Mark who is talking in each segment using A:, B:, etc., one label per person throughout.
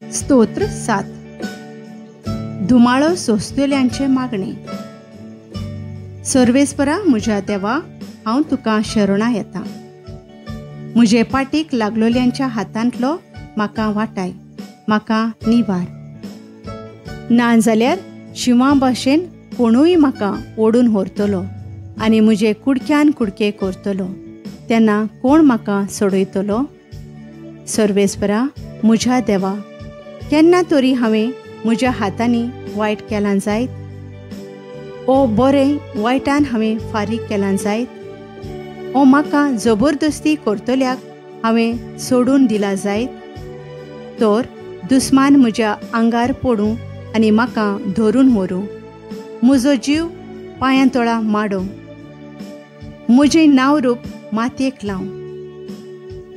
A: स्तोत्र 7. धुमाळो सोंसतल्यांचें मागणें. सर्वेस्परा म्हज्या देवा, हांव तुका शरणां येता. म्हजे पाटीक लागलोल्यांच्या हातांतलो म्हाका वाटाय, म्हाका निवार. ना जाल्यार शिंवा भाशेन कोणूय म्हाका ओडून व्हरतलो आनी म्हजे कुडक्यान कुडके करतलो, तेन्ना कोण म्हाका सोडयतलो? सर्वेस्परा म्हज्या देवा, केन्ना तरी हांवें म्हज्या हातांनी वायट केलां जायत? ओ बरें वायटान हांवें फारीक केलां जायत? ओ म्हाका जबरदस्ती करतल्याक हांवें सोडून दिला जायत? तर दुस्मान म्हज्या आंगार पडूं आनी म्हाका धरून व्हरूं, म्हजो जीव पांयां तळा माडो, म्हजें नांव रूप मातयेक लाव.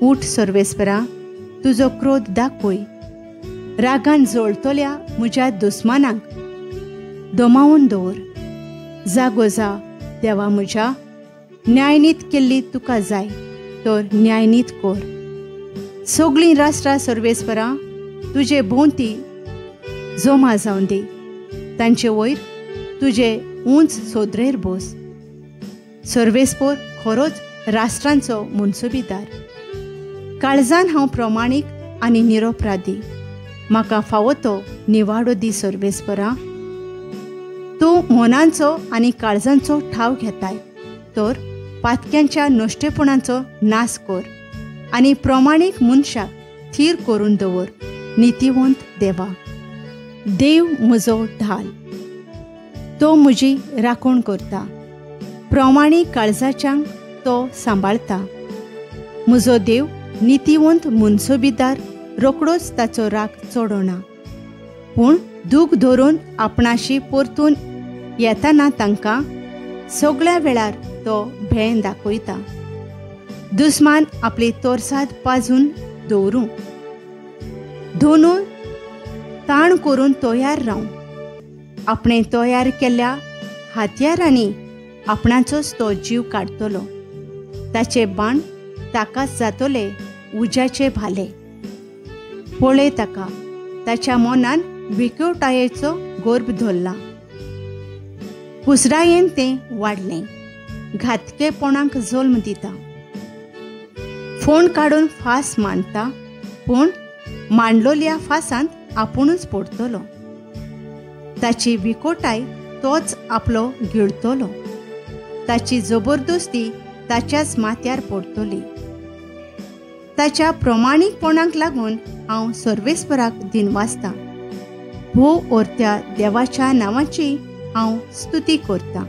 A: उठ सर्वेस्परा, तुजो क्रोध दाखय, रागान जळतल्या म्हज्या दुस्मानाक दमावन दवर. जागो जा देवा म्हज्या, न्यायनीत केल्ली तुका जाय तर न्यायनीत कर. सगळीं राष्ट्रां सर्वेस्परा तुजे भोंवती जमा जावन दी, तांचे वयर तुजे उंच सोदरेर बस. सर्वेस्पर खरोच राष्ट्रांचो मुनसुबीदार. काळजान हांव प्रमाणीक आनी निरोपराधी, म्हाका फावो तो निवाडो दी सर्वेस्परा. तूं मनांचो आनी काळजांचो ठाव घेताय, तर पातक्यांच्या नश्टेपणाचो नाश कर आनी प्रमाणीक मनशाक थीर करून दवर. नितीवंत देवा, देव म्हजो ढाल, तो म्हजी राखण करता, प्रमाणीक काळजाच्यांक तो सांबाळता. म्हजो देव नितीवंत मुनसुबीदार, रोकडोच ताचो राग चडोना, पूण दूख धरून आपणाशी परतून येताना तांकां सगळ्या वेळार तो भें दाखयता. दुस्मान आपली तोरसाद पाजून दवरूं, दोनू ताण करून तयार रावूं. आपणें तयार केल्ल्या हातयारांनी आपणाचोच तो जीव काडटलो, ताचे बाण ताकाच जातले उज्याचे भाले. पळय ताका, ताच्या मनान विकवटायेचो गर्भ धरला, कुसरायेन तें वाडलें, घातकेपणाक जल्म दिता. फोण काडून फास मांडटा, पूण मांडलोल्या फासांत आपुणूच पडटलो. ताची विकोटाय तोच आपलो गिळतलो, ताची जबरदस्ती ताच्याच माथ्यार पडटली. ताच्या प्रमाणीकपणाक लागून हांव सर्वेस्पराक दिनवासतां. भोव ओरत्या देवाच्या नांवाची हांव स्तुती करतां.